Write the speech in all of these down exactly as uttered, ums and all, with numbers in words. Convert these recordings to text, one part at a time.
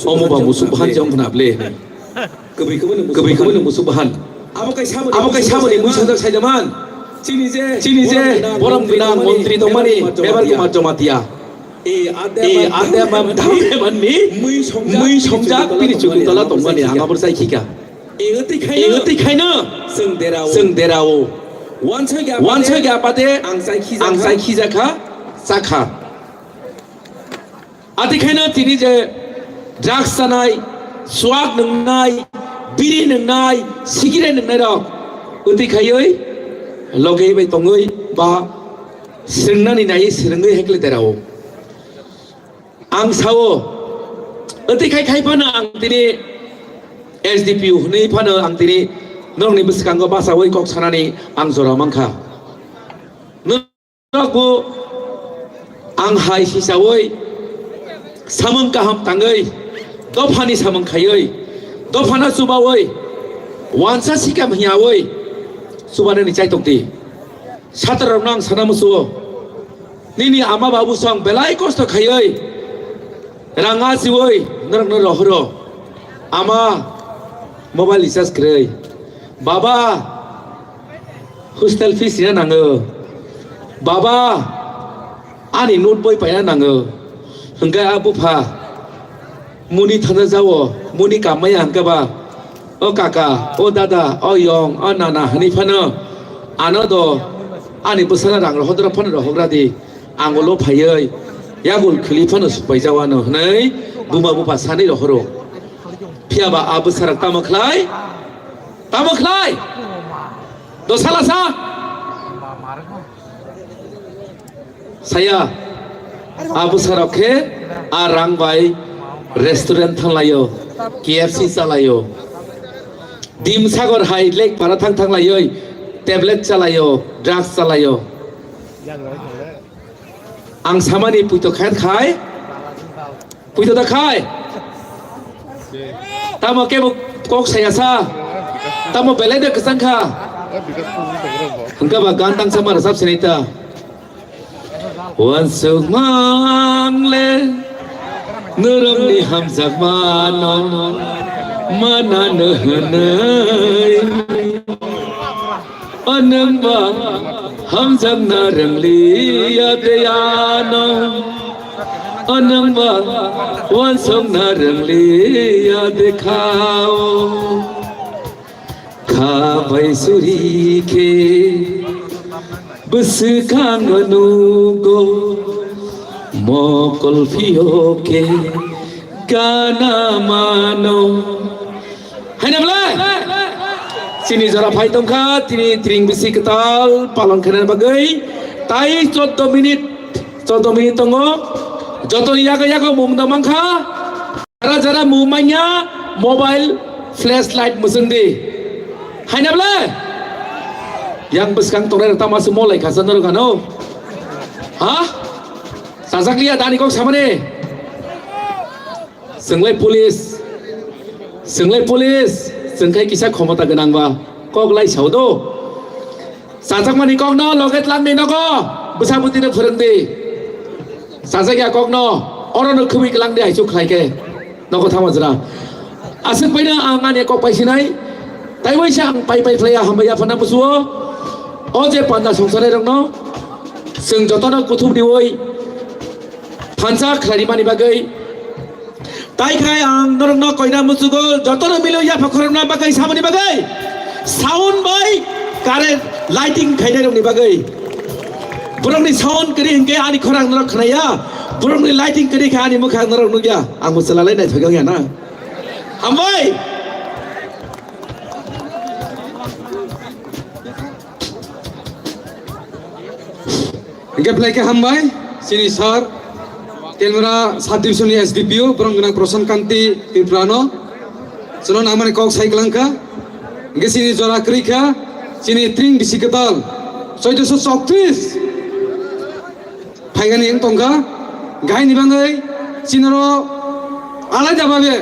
Omo ba musuk bahan jong khna ble. Kwbwi kwbwi no musuk bahan. Abo kai saboni mui songjak saijaman. Chini je borom gwnang montri tongmani Mebar Kumar Jamatia. E adya mam dhamre manni mui songjak bini chukung tola tongmani ang abo sai khika. E wtwi khaino chwng derao. Wansoi gya pade ang sai khijakha, chakha. Ati khaino tini je drugs chanai, swak nwngnai, biri nwngnai, sigire nwngnai rok wtwi khaiwi logei bai tongwi ba srwngnani nai srwngwi hekle derao. Ang sao, wtwi khai khai phano ang tini S D P O hwnwi phano ang tini norokni bwskango bachaui kok sanani ang jora mankha. Norok bo ang hai sisaui samung kaham tangwi dophani samung khaiwi dophano chubaui wansa sikam hiyaui chubanani chaitok di. Satrarokno ang sana musuo. Nini ama babu song belai kosto khaioi. Rang achioi norokno rohoro. Ama mobile recharge kwrwi. Baba hostel fees rina nango. Baba ani note boi paina nango. Hwnkhe a bupha muni thana jao, muni kammaya hwnkhe ba, o kaka, o dada, o yong, o nana hwnwi phano ano do ani bwsano rang rohorok phano rohorgra di, ang ulo phaiwi yagul khwlwi phano sukpai jao ano hwnwi buma bupha sanwi rohoro. Phiya ba a bwsarok tamo khlai? Tamo khlai? Do sala sa? Saya, a bwsarok khe a rang bai restaurant thanglaio, K F C chalaio, Dim Sagor hai lake para thang thanglaioi, tablet chalaio, drugs chalaio. Ang samani puito khair khai, puito da khai. Tamo kebo kok saya sa. Tamo belai de kwchang kha. Hwnkhe ba gan tang sama rwchap sinai ta. Wansuk mang le nurung ni hamjak mano mana no hwnwi. O nwng ba hamjakna rwngliya de ano. O nwng ba uansukna rwngliya de kha o. Kha bai suri khe bwswkango nugo mokol phiyok khe gana mano. Haina bwle? Chini jora phai tongkha, tini tring bisi kwtal palon khaina bagwi. Tai chordo minute, chordo minute tongo. Jotoni yago yago mung da mankha. Jara jara mung manya, mobile, flashlight mwswng di. Haina bwle? Yang bwskang tongnai rok tamo se molai kha sa norok ano. Ha? Sajak liya dani kok samani. Chwnglai police, chwnglai police, chwng khai kisa khomota gwnang ba kok lai sao do. Chajakmani kokno loge tlang di nogo, bwsa bwtwi no phwrwng di. Chajak ya kokno, oro no khwbwi klang di, aisuk khlai khe nogo thangma jra. Aswk paino ang ani kok pai sinai, tai waisa ang pai pai phlai ya, hambai ya phana musuo. O je panda songsanai rokno, chwng jotono kuthum diwi thansa khlai mani bagwi. Tai khai ang norokno koina muchugo jotono milo yapha khorokna bagwi samani bagwi sound bai current lighting khainai rokni bagwi. Borokni sound kwrwi hinkhe ani khorang norok khnaya, borokni lighting kwrwi khe ani mwkhang norok nukya. Ang bo chwlalai naithok ya na. Hambai. Hingke belai khe hambai, chini sir, Telmura sub division ni S D P O, borok gwnang Prasant Kanti Tripura no, chwngno nangmani kok sai kwlang kha, hingke chini jora kwrwi kha, chini tring bisi kwtal, soidoso chowtris phaigani wng tongkha, gaini bagwi chini oro alaida babe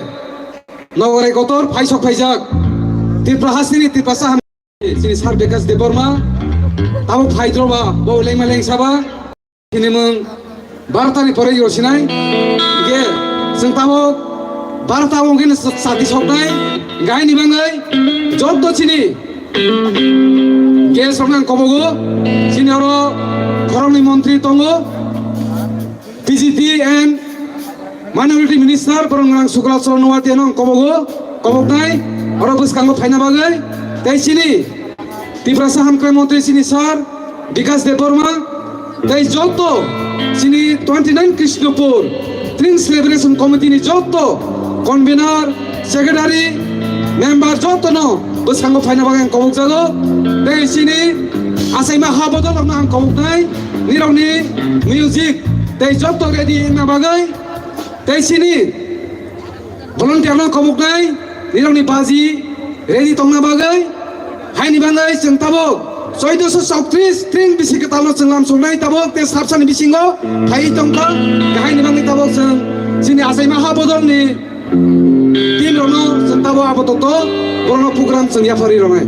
nogorai kotor phai sok phaijak, Tripura hasteni Tripurasa ham-, Chini Sir Bikash Debbarma, tabuk phaidroba, bo lengma lengsaba, chini mung Bhartani poroi rw sinai, ge, chwng tabuk Bharat tabuk khe chati soknai, gaini bagwi joto chini guest rokno ang kobogo, chini oro khoroknwi montri tongo, P G T and Minority Minister, borok nang Sukla Choro Noatia no ang kobogo, koboknai, oro bwskango phaina bagwi, tei chini Tiprasa Hamkrai Montri chini sir, Bikas Debbarma, tei joto chini twenty nine Krishnapur Tring Celebration Committee ni joto convener, secretary, member joto no bwskango phaina bagwi ang kobokjago. Tei chini achaima ha bodol rokno ang koboknai, nirokni music tei joto ready wngna bagwi. Tei chini volunteer no koboknai, nirokni baji ready tongna bagwi. Haini bagwi chwng tabuk choidoso chowtris tring bisi kwtalno chwng lamsoknai tabuk tei sabsani bisingo phaiwi tongkha. Haini bagwi tabuk chwng chini achaima ha bodolni team rokno chwng tabuk abo tokto borokno program chwng yapharwi rwnai.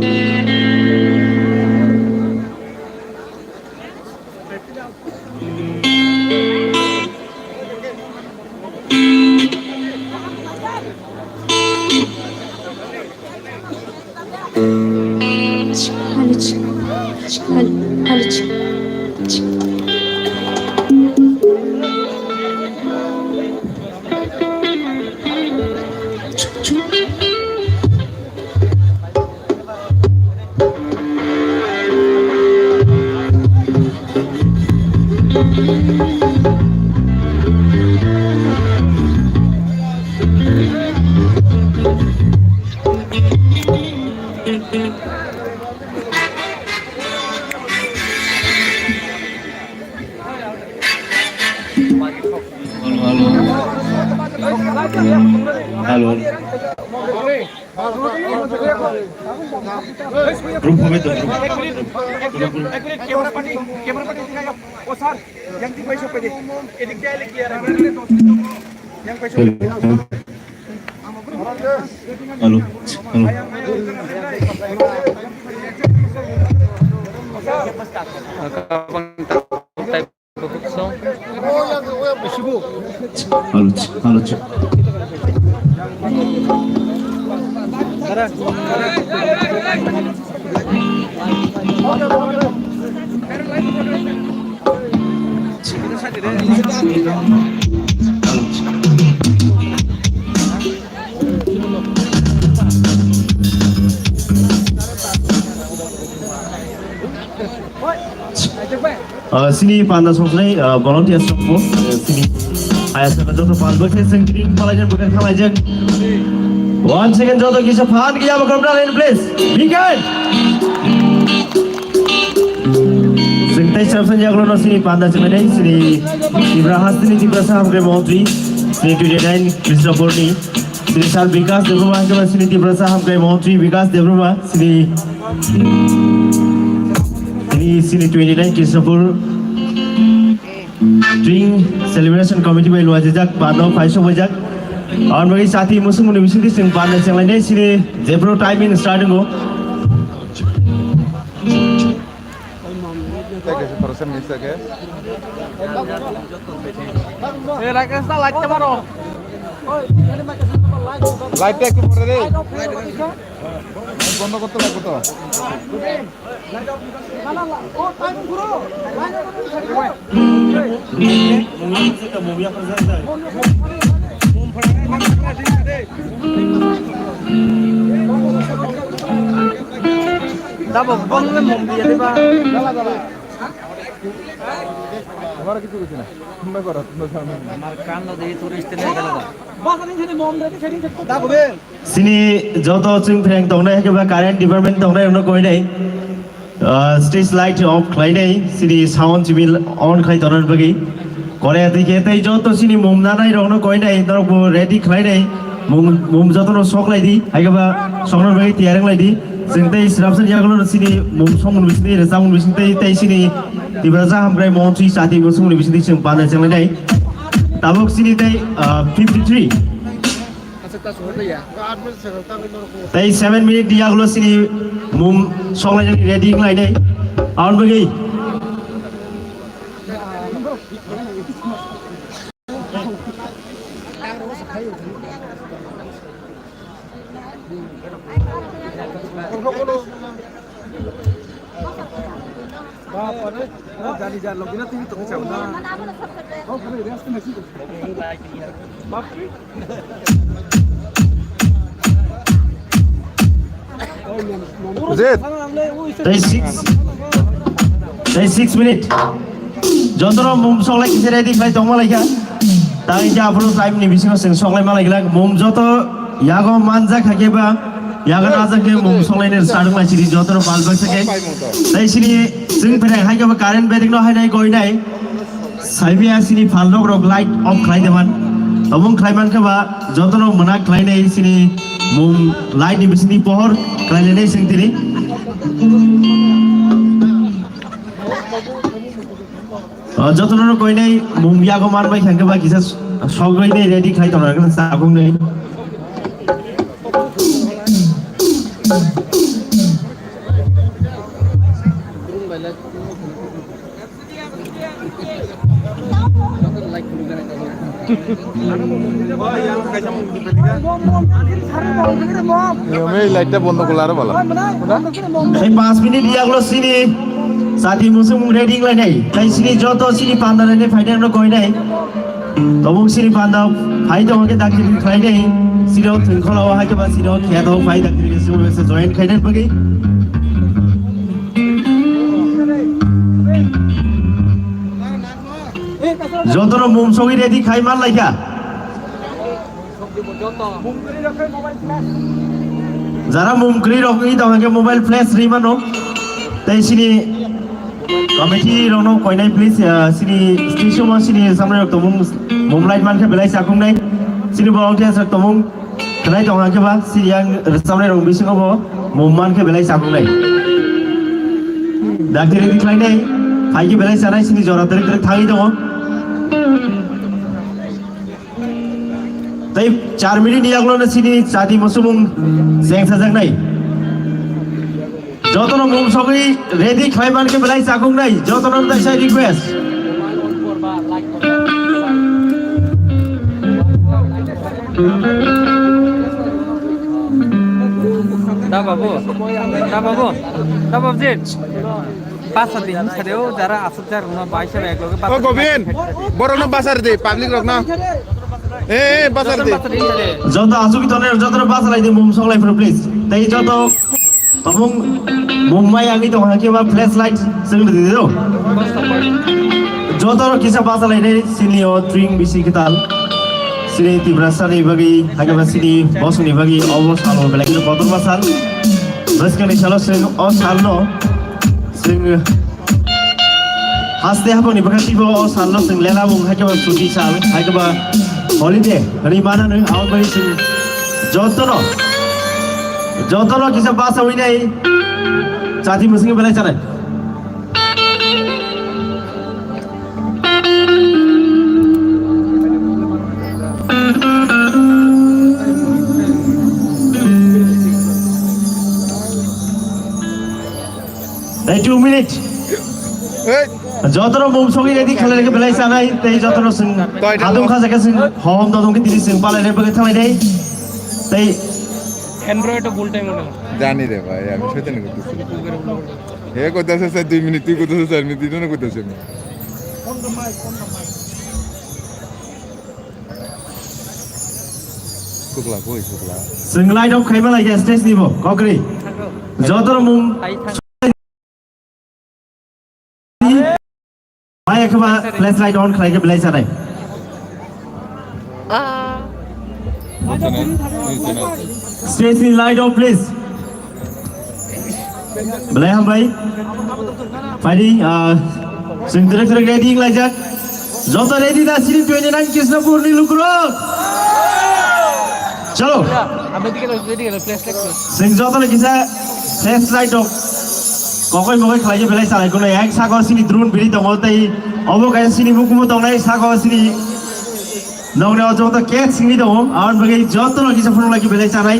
Hello. Group হবে তো, group. Group, group. Hello, hello. Hello, hello. Ah, sini panda soknai, ah, volunteers rokbo, ah, sini ayasaka joto pal bwkhe sengkring palaijan bwkhe khalaijan. Once again joto kisa phan kiya bakram na len please. Begin. Sengtai sabsan jagro no sini panda soknai sini Tiprasa Hamkrai Montri sini twenty nine Krishnapurni. Sri Sir Bikas Debbarma, Sri Tiprasa Hamkrai Montri Bikas Debbarma, Sri, Sri, Sri twenty nine Krishnapur Tring Celebration Committee bai luajak, bano phai sokbaijak. Ang bagi sati musung muni bising sing bano sing lainai sini jebro timing starting go. Thank you, sir, for sending this again. এই রাকেশ দা, লাইটটা মারো। লাইটটা একটু পরে দে। বন্ধ করতে লাগবে তো। Dabo, bong le mom biya de ba. Amar kan no de tourist le gala. Dabo be. Sini joto chwng phreng tongnai, haikhe ba current department tongnai rokno koinai, ah, stage light off khlainai, sini sound civil on khlai tongnani bagwi. Kore twi khe tei joto sini mum nanai rokno koinai, norokbo ready khlainai, mum, mum jotono sok lai di, haikhe ba soknani bagwi tiyar wng lai di. Chwng tei srapsa yagulo sini mum songmung bisingtwi, rwchapmung bisingtwi, tei sini Tiprasa Hamkrai Montri chati mung songmung bisingtwi chwng panda chenglainai. Tabuk sini tei, ah, fifty three. Tei seven minute ni yagulo sini mum songlainani ready wnglainai. Aboni bagwi. Jit. Tei six, tei six minute. Jotono mum soklai kisa ready khlai tongma laikha. Tei je aphuru time ni bisingo chwng soklai ma laikha. Mum joto yago manjak kha khe ba yago najak khe mum soklai ni start wng lai sini jotono pal baksa khe. Tei sini chwng phereng hai khe ba current bedek no hai nai goi nai. Saimia sini phalrok rok light off khlai deman. Tobong khlai mankha ba jotono mwnang khlainai sini mum light ni bisini pohor khlainai sing tini. O jotono koinai mum yago mar bai khankha ba kisa sogoi nei ready khlai tongna khe sakung nei. Ei light ta bondo gola aro bala. Ei panch minute yaglo sini sati musung ready lai nai. Tai sini joto sini panda lai nai phaidang no koi nai. Tobong sini panda phai tong ke dakti khlai nai. Siro thengkhola o hai ke ba siro khe do phai dakti ke siro se join khai nai bagi. Jotono mum sogwi ready khai man laikha. Jara mum kwrwi rok wngwi tong hwnkhe mobile flash rwi mano. Tei sini committee rokno koinai please, ah, sini station o sini samrok tongmung mum light mankhe belai chakung nai. Sini volunteers rok tongmung. Khlai tong hwnkhe ba, sini yang rwchapnai rok bisingo bo mum mankhe belai chakung nai. Dakti ready khlai nai, phaikhe belai chanai sini jora twrwk twrwk thangwi tongo. Tei char minute ni yagulo no sini chati musumung chengsajaknai. Jotono mum sogwi ready khlai mankhe belai chakung nai, jotono taisa request. Da babu, da babu, da babu jit. Basa di, sade o jara asuk jar no bai sare ekloge basa. O Govind, borokno basa ridi, public rokno. Eh, eh, basa ridi. Joto asuk tone, joto basa lai di mum song lai pro please. Tei joto Tobong Mumbai agwi tong hake ba flashlight sengri di do. Joto rok kisa basa lai dei sini o tring bisi kital. Sini Tiprasa ni bagwi hake ba sini bosong ni bagwi obo salo belai kotor ba sal. Bwskang ni salo seng o sal no seng Haste hapang ni bwkha tibo o sal no chwng lela mung hai khe ba chuti sal hai khe ba holiday hwnwi mana nwi abo bai chwng jotono jotono kisa basa wi nai chati mwswngwi belai chanai. Tei two minute. Hey. Jotono mum sogwi ready khalai khe belai chanai tei jotono sing Toi, toi. Hadung kha jaka sing hom dodong khe tini sing palai re bagwi thalai dei. Tei Android o full time ono. জানি রে ভাই, আমি শয়তানি করতেছি। হে কইতাছে স্যার দুই মিনিট, তুই কইতাছে চার মিনিট, দুইজনে কইতাছে আমি। শুক্লা, কই Shukla? Sing light off khaima lai stage nibo kokri. Jotono mum Mai ekba flashlight on khlai khe belai sanai. Stage ni light off please. Belai hambai. Phaidi, ah, sing trek trek ready wnglaijak. Joto ready da sini twenty nine Krishnapur ni lukurok. Chalo. Sing joto ni kisa flashlight rok. Kokoi mokoi khlai belai salai kono ek sako sini drone biri tongo tei obo kaisa sini bukumu tongnai sako sini nongni o joto cake sini tongo aboni bagwi joto no kisa phunuk lagi belai sanai.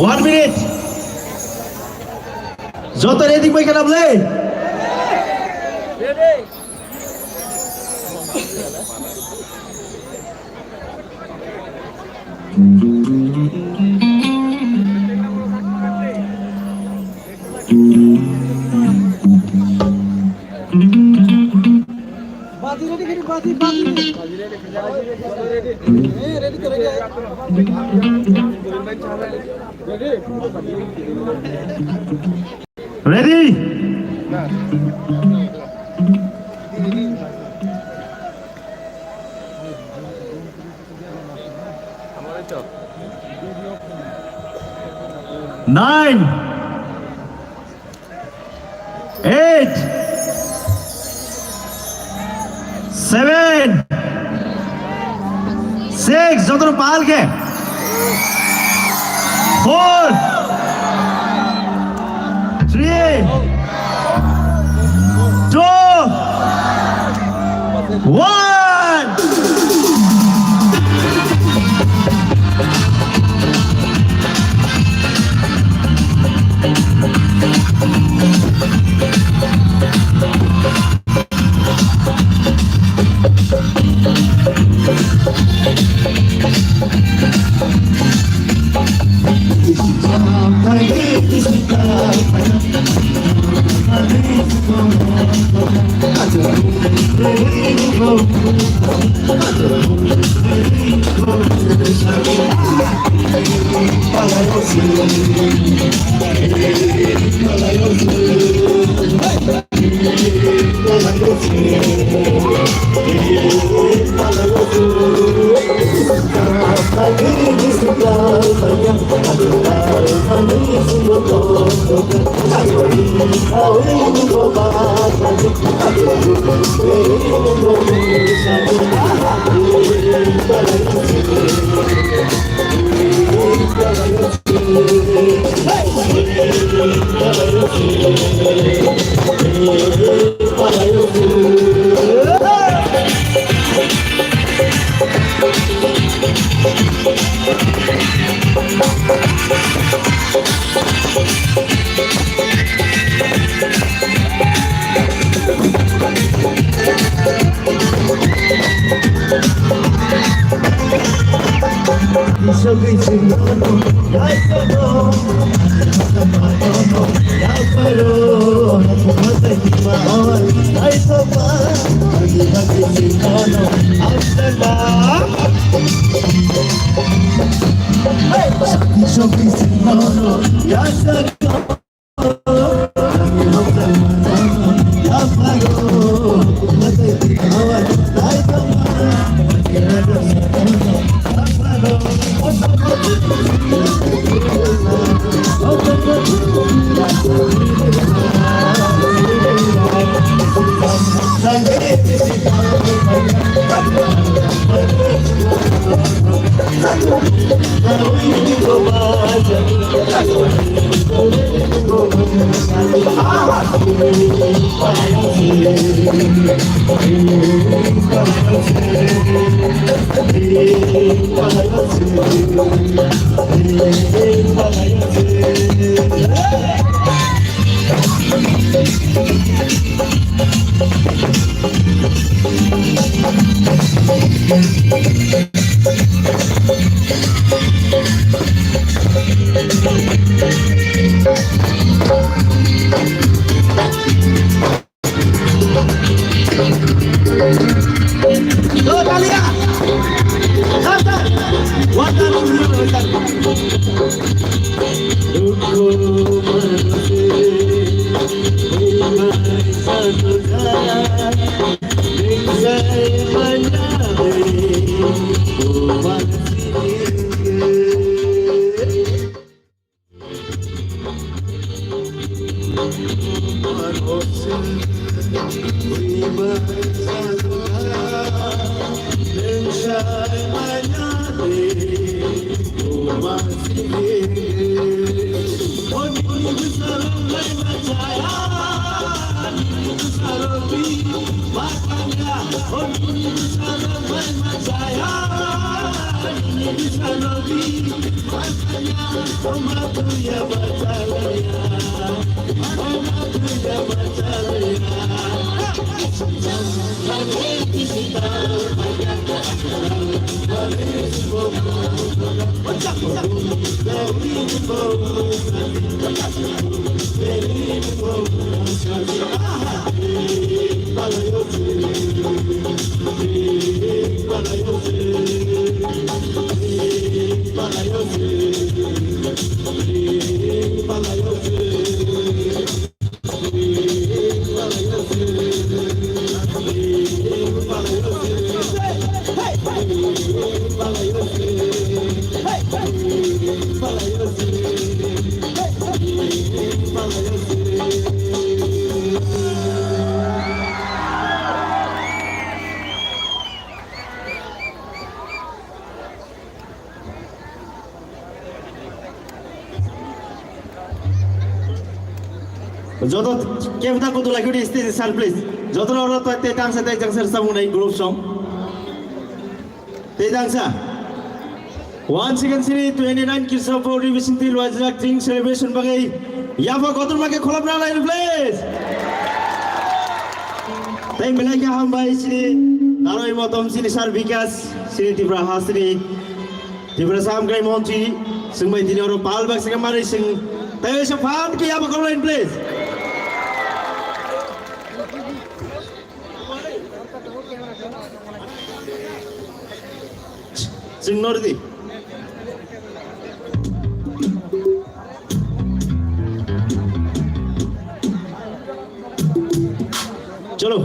One minute. Joto ready bai kana ble? Ready. Ready? Nine, eight, seven, six, jotono pal khe. Four, three, two, one. Joto kebta kutu lagi di stage sir, please. Joto oro to te tangsa te jangsa samung nai group song. Te tangsa. Once again sini twenty nine Kirsa for Revision Til Wajrak Jing celebration bagai. Yapa kotor make kholop na lai, please. Tei belai khe hambai sini naroi motom sini sir Bikas sini Tripura ha sini Tripura Samgrai Montri, sing bai tini oro pal bak sing mari sing. Tei se fan ke yaba kolo in place. Sing nor di. Chalo.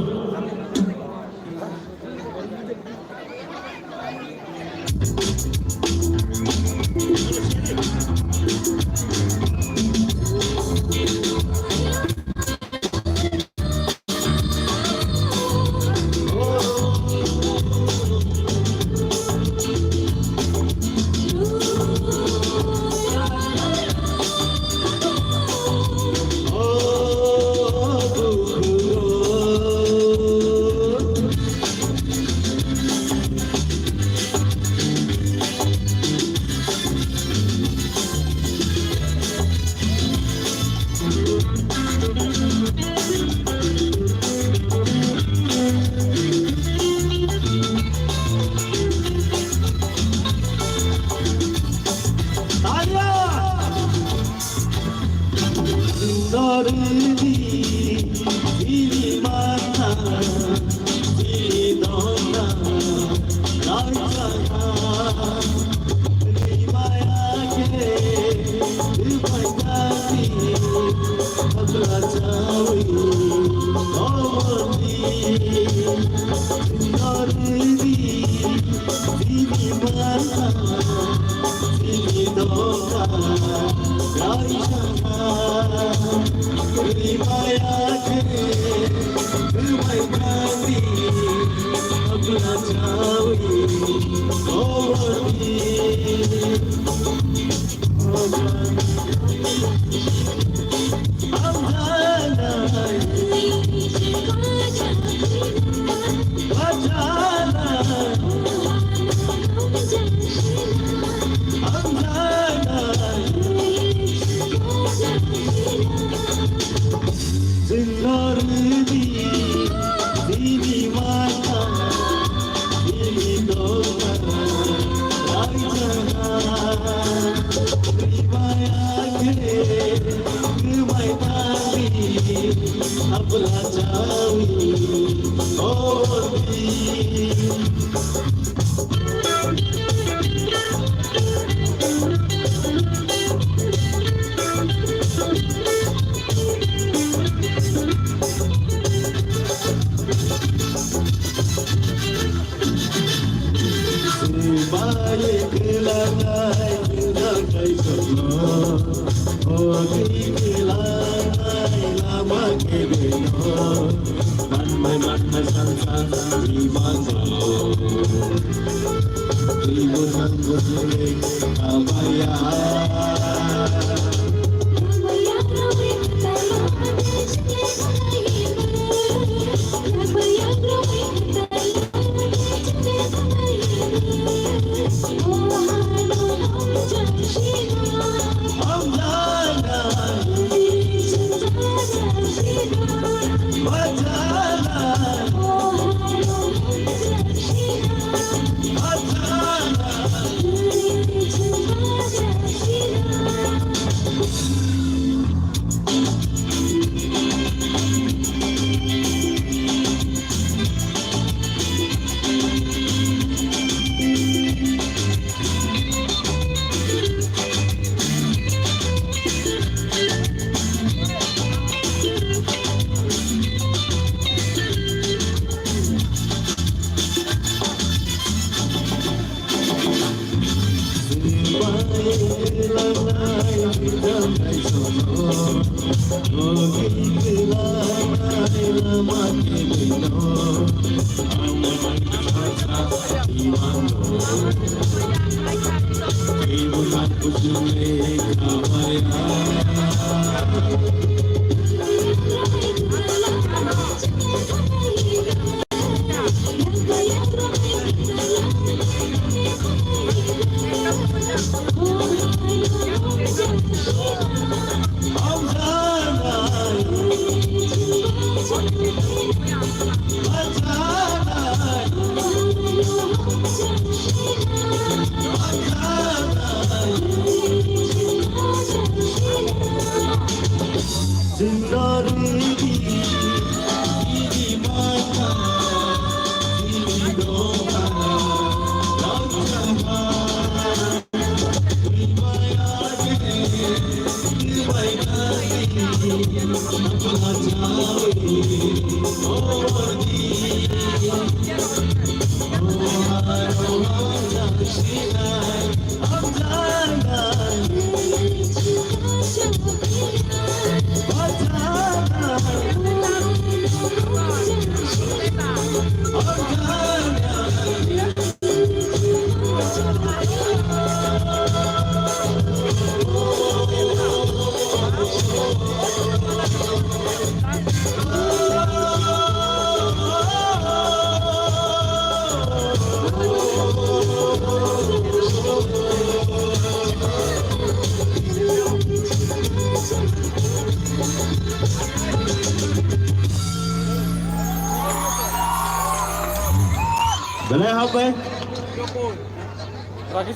Belai hambai.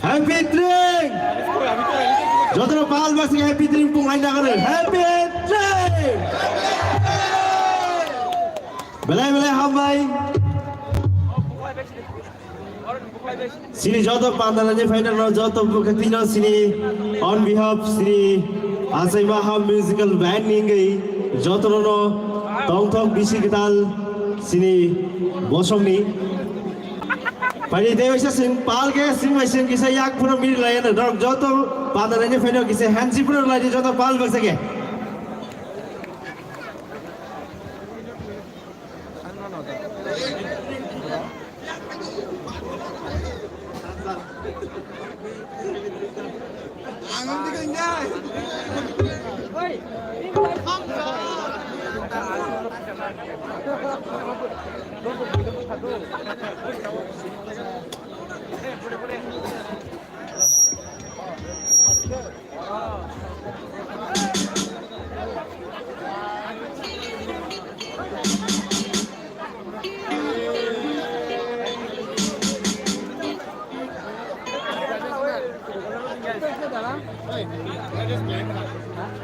Happy Tring! Jotono pal basi Happy Tring pung laina kare. Happy Tring! Belai belai hambai. Sini joto pandalani final no joto bukatino sini on behalf sini Asai Maha Musical Band ningwi jotono tongthok bisi kwtal sini bosongni. Phaidi tei waisa sing pal khe sing bai sing kisa yak phano mir lai na dok joto pada rani phano kisa hansi phano lai joto pal baksa khe.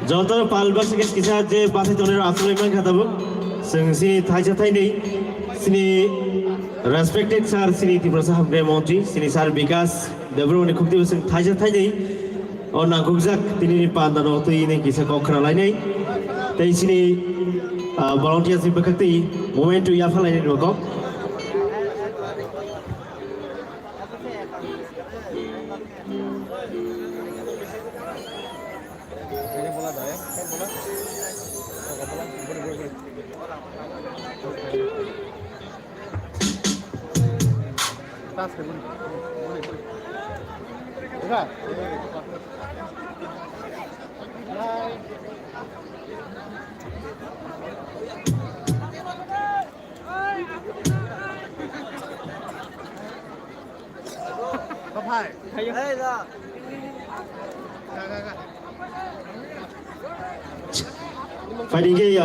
Joto pal basi kisa je basi tonero aswlwi mankha tabuk. Chwng sini thaisa thainwi sini respected sir sini Tiprasa Hamkrai Montri sini sir Bikas Debbarmani khukti bwswng thaisa thainwi o nangkukjak tinini pandano twi hwnwi kisa kok khna lainai. Tei chini, ah, volunteers ni bwkhak twi moment to yapha lainai ni kok. Fighting ke ya.